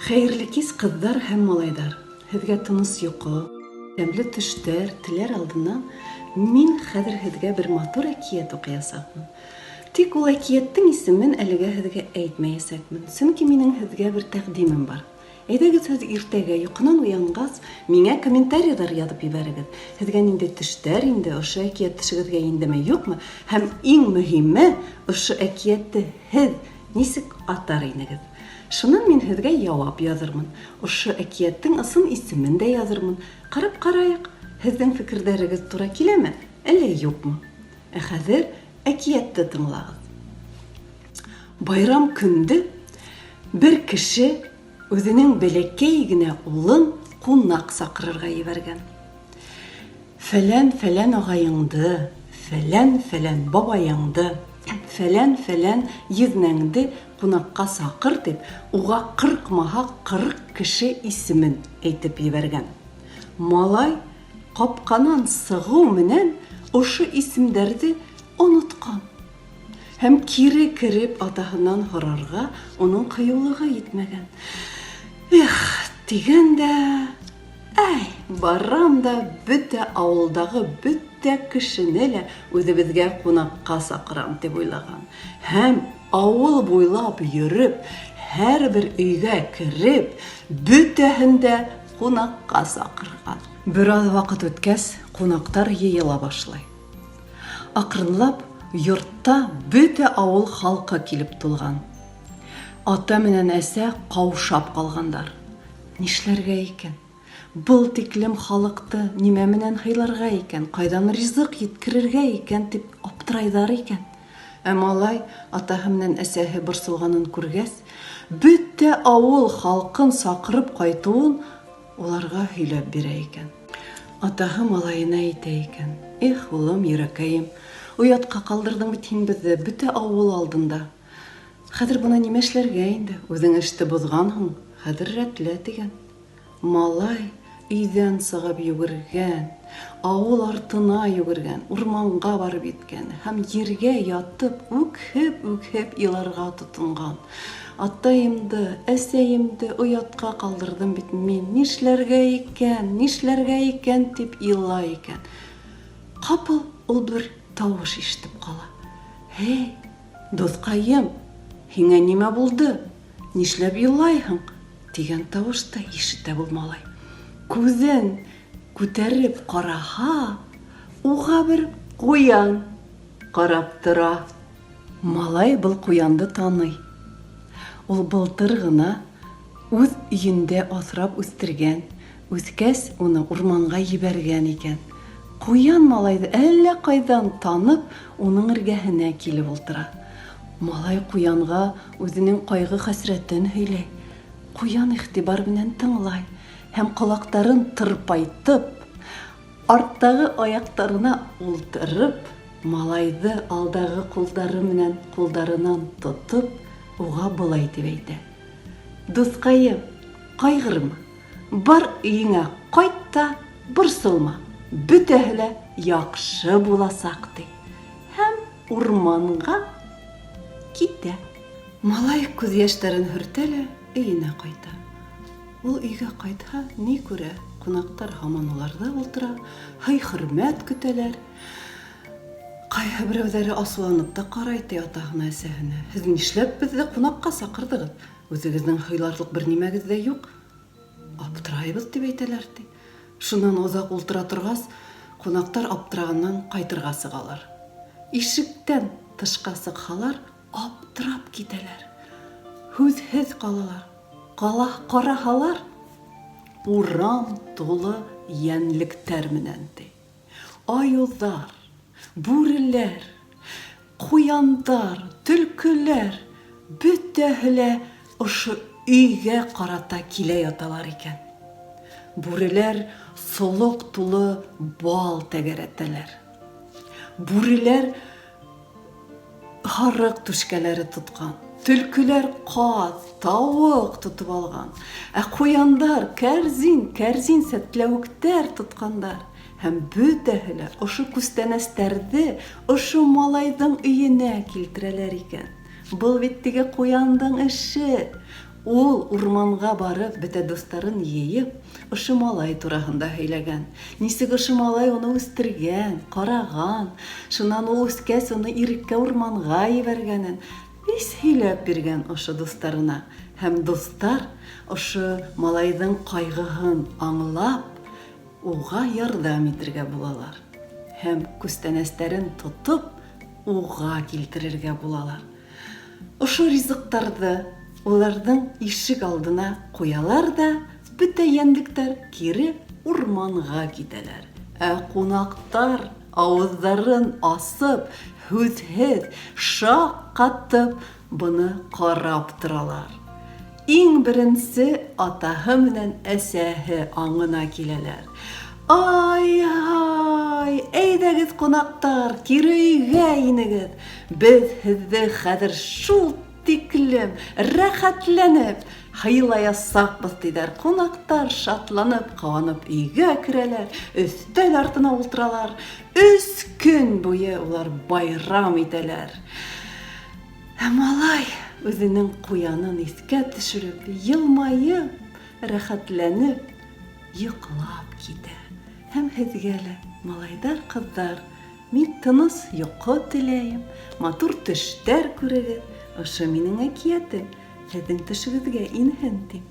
Хәерле кис, ҡыҙҙар һәм малайҙар! Һеҙгә тыныс йоҡо, тәмле төштәр теләр алдыннан мин хәҙер һеҙгә бер матур әкиәт уҡыясаҡмын. Тик ул әкиәттең исемен әлегә һеҙгә әйтмәйәсәкмен, сөнки минең һеҙгә бер тәҡдимем бар. Әйҙәгеҙ һеҙ иртәгә йоҡонан уянғас, миңә комментарийлар яҙып ебәрегеҙ. Һеҙгә ниндәй төштәр инде, ошо әкиәт төшөгөҙгә индеме, юҡмы? Һәм иң мөһиме, ошо әкиәтте һеҙ нисек атар инегеҙ? Шунан мин һеҙгә яуап яҙырмын. Ошо әкиәттең ысын исемен дә яҙырмын. Ҡарап ҡарайыҡ, һеҙҙең фекерҙәрегеҙ тура киләме, әллә юҡмы? Ә хәҙер әкиәтте тыңлағыҙ. Байрам көндө бер кеше үзенең бәләкәй генә улын кунак саҡырырға ебәргән. Фәлән-фәлән ағайыңды, фәлән-фәлән бабайыңды, фәлән-фәлән езнәңде кунакка саҡыр дип, уға кырыкмаһа 40 кеше исемен әйтеп ебәргән. Малай капканан сығыу менән ошо исемдәрҙе оноткан. Һәм кире кереп атаһынан һорарға уның ҡыйыулығы етмәгән. Эх, тигән дә, әй, барам да бөтә ауылдағы бөтә кешене лә үҙебеҙгә ҡунаҡҡа саҡырам, тип уйлаған. Һәм авыл буйлап йөрөп, һәрбер өйгә кереп, бөтәһен дә ҡунаҡҡа саҡырған. Бераз ваҡыт үткәс, ҡунаҡтар йыйыла башлай. Акрынлап йортта бөтә авыл халкы килеп тулган. Ата менән әсә каушап калгандар. Нишләргә икән? Был тиклем халыкты нимә менән һыйларга икән, кайдан ризык йиткерергә икән дип аптырайҙар икән. Ә малай, атаһы менән әсәһе борсолғанын күргәс, бөтә авыл халкын саҡырып кайтыуын уларға һөйләп бирә икән. Атаһы малаена әйтә икән, Эх, улым, йөрәкәем, оятҡа ҡалдырҙың бит һин беҙҙе бөтә авыл алдында. Хәҙер бына нимә эшләргә инде, үҙең эште боҙғанһың, хәҙер рәтлә, тигән. Малай өйҙән сығып йүгергән, авыл артына йүгергән, урманға барып еткән һәм ергә ятып үкһеп-үкһеп иларга тотонган. Атайымды, әсәйемде оятка калдырдым бит мин, нишләргә икән, нишләргә икән дип илай икән. Капыл ул бер тавыш ишетеп кала. Һей, дуҫкаем, һиңә нимә булды? Нишләп елайһың? Дигән тавыш та ишетә был малай. Күҙен күтәреп ҡараһа, уға бер ҡуян ҡарап тора. Малай был ҡуянды таный. Ул былтыр ғына үҙ өйөндә аҫрап үҫтергән, үҫкәс, уны урманға ебәргән икән. Ҡуян малайҙы әллә ҡайҙан танып, уның эргәһенә килеп ултыра. Малай ҡуянға үҙенең ҡайғы-хәсрәтен һөйләй. Ҡуян игътибар менән тыңлай һәм ҡолаҡтарын тырпайтып, арттағы аяҡтарына ултырып, малайҙы алдағы ҡулдары менән ҡулдарынан тотоп, уға былай тип әйтә, Дуҫҡайым, ҡайғырма, бар өйөңә ҡайт та борсолма, бөтәһе лә яҡшы буласаҡ, ти. Һәм урманға китә. Малай күҙ йәштәрен һөртә лә өенә ҡайта. Ул өйгә ҡайтһа, ни күрә, ҡунаҡтар һаман уларҙа ултыра, һый-хөрмәт көтәләр. Ҡайһы берәүҙәре асыуланып та ҡарай, ти атаһына-әсәһенә. Һеҙ нишләп беҙҙе ҡунаҡҡа саҡырҙығыҙ? Үҙегеҙҙең һыйларлыҡ бер нимәгеҙ ҙә юҡ. Аптырайбыҙ, тип әйтәләр, ти. Шуннан озак ултыра торғас, ҡунаҡтар аптырағаннан ҡайтырға сығалар. Ишектән тышҡа сыҡһалар, аптырап китәләр. Һүҙһеҙ ҡалалар. Ҡала ҡараһалар, урам тулы йәнлектәр менән, ти. Аюҙар, бүреләр, Куяндар, төлкеләр, бөтәһе лә ошо өйгә карата килә яталар икән. Бүреләр солык тулы бал тәгәрәтәләр. Бүреләр һарык түшкәләре тоткан, төлкеләр каз, тавык тотып алган, ә куяндар кәрзин-кәрзин сәтләвектәр тоткандар. Һәм бөтәһе лә ошо күстәнәстәрҙе ошо малайҙың өйөнә килтерәләр икән. Был бит теге ҡуяндың эше. Ул урманға барып, бөтә дуҫтарын йыйып, ошо малай тураһында һөйләгән. Нисек ошо малай уны үҫтергән, ҡараған, шунан ул үҫкәс уны иреккә урманға ебәргәнен вис һөйләп биргән ошо дуҫтарына. Һәм дуҫтар ошо малайҙың ҡайғыһын аңлап, уға ярҙам итергә булалар. Һәм күстәнәстәрен тотоп, уға килтерергә булалар. Ошо ризыҡтарҙы уларҙың ишек алдына ҡуялар ҙа, бөтә йәнлектәр кире урманға китәләр. Ә ҡунаҡтар ауыҙҙарын асып, һүҙһеҙ, шаҡ ҡатып, быны ҡарап торалар. Иң беренсе атаһы менән әсәһе аңына киләләр. Ай-һай, әйҙәгеҙ, ҡунаҡтар, кире өйгә инегеҙ. Беҙ һеҙҙе хәҙер шул тиклем рәхәтләнеп һыйлаясаҡбыҙ, тиҙәр. Ҡунаҡтар шатланып, ҡыуанып өйгә керәләр, өҫтәл артына ултыралар. Өс көн буйы улар байрам итәләр. Ә малай үҙенең ҡуянын иҫкә төшөрөп, йылмайып, рәхәтләнеп йоҡлап китә. Һәм һеҙгә лә, малайҙар, ҡыҙҙар, мин тыныс йоҡо теләйем, матур төштәр күрегеҙ. Ошо минең әкиәтем һеҙҙең төшөгөҙгә инһен тим.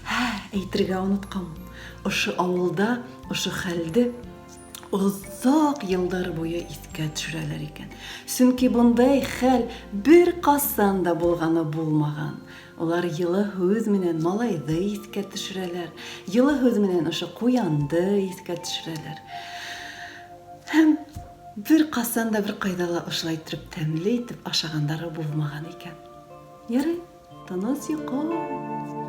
Һә, әйтергә онотҡанмын. Ошо ауылда ошо хәлде оҙаҡ йылдар буйы иҫкә төшөрәләр икән. Сөнки бындай хәл бер ҡасан да булғаны булмаған. Улар йылы һүҙ менән малайҙы иҫкә төшөрәләр, йылы һүҙ менән ошо ҡуянды иҫкә төшөрәләр. Һәм бер ҡасан да бер ҡайҙа ла ошолай иттереп тәмле итеп ашағандары булмаған икән. Ярай, тыныс йоҡо.